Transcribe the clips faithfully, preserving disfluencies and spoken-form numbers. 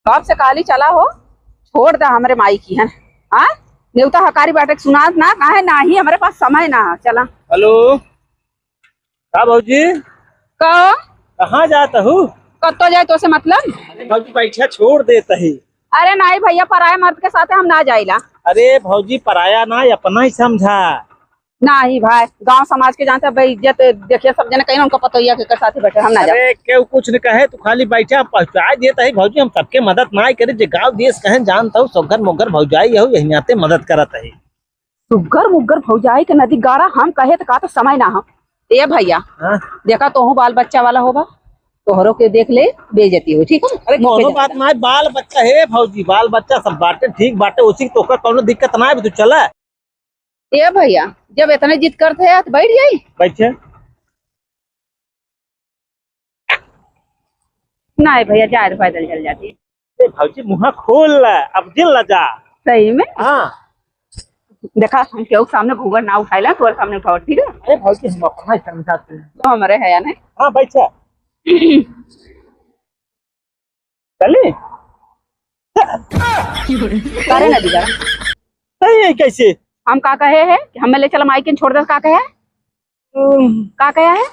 कब से कहली चला हो, छोड़ दा हमरे माई की है। हाँ, नेवता हकारी बाटे के सुनात ना, काहे नाही, हमरे पास समय ना है, चला। हेलो, का भौजी? का? कहाँ जात हू? कत्तो जाए तोसे मतलब? अरे भौजी, बैठा, छोड़ देत ही। अरे नाही भैया, पराए मर्द के साथे हम ना जाइला। अरे भौजी, पराया ना, अपना ही समझा। नाही भाई, गाँव समाज के जानते हैं, बेइज्जत देखिए, सब जने कहीं उनका पतोहिया के साथे बैठे, हम ना जाए। अरे केहू कुछ न कहे, तू खाली बैठा, हम पहुँचा देत ही भौजी, हम सबके मदद ना करे, जे गाँव देश कहें जानत हू, सोगर मोगर भौजाई हू, यही नाते मदद करत ही। सुग्गर मुग्गर भौजाई के नदी गारा हम कहे त का त समय ना हम। ए भैया, हाँ? देखा तोहू बाल बच्चा वाला होबा, तोहरो के देख ले, बेइज्जती हो, ठीक है? अरे मौके कौनो जाने बात का। ना है, बाल बच्चा है भौजी, बाल बच्चा सब बाटे, ठीक बाटे, उसी तोहका कौनो दिक्कत ना है, तू चला। ए भैया, जब इतने जिद करते हैं तो बैठ जाई। बैठे। नहीं भैया, जाए तो पैदल चल जाती। ए भौजी, मुँह खोल ले, अब दिल लजा। सही में? हाँ। देखा, हम केहू के सामने घूंघट ना उठाइला, तोरे सामने उठाओ, ठीक है? अरे भौजी, हम अपना ही समझाते हैं। तो हमारे है या नहीं? हाँ, बैठा। चली? करे ना दीदा। सही है, कैसे? हम का कहे है कि हमें ले चला माई के छोड़ दे, का कहे है? हम्म। का कहे है?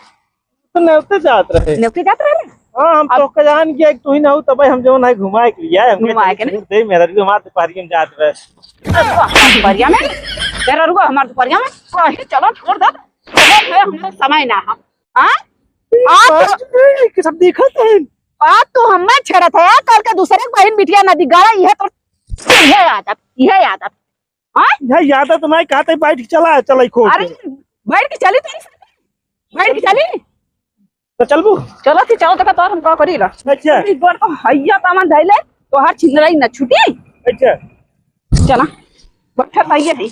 तो नेवते जात रहे। नेवते जात रहे? हाँ, हम अब तो कजान किया कि तू ही ना हो, तब हम जो ना घुमाए के लिए आए, हमके घुमाए के तनी नहीं? छोड़ दे, मेरा भी हमारे दुपहरिया में जात रहे। अरे, हमारे दुपहरिया में? तेरा रुआ हमारे दुपहरिया में? वही चलो, छोड़ दे। चलो, हमारा समय ना है। हाँ? आज तो बाप रे, कि सब देखत हैं। आज तो हमें छेड़त है, कल के दूसरे के बहिन बिटिया नदी गाड़ा, यह तो, यह आदत, यह आदत। हाँ? यह आदत नहीं, कहते बैठ के चला, चला ही खोल अरे, के। बैठ के चली तो, बैठ के चली। तो चलबू? चलो थी, चलो तो का तोर हम का करी ला। अच्छा। एक बार तो हैया सामान धैले, तो हर छिंदराई न छुटी। अच्छा। चला, बैठा पाइए नहीं।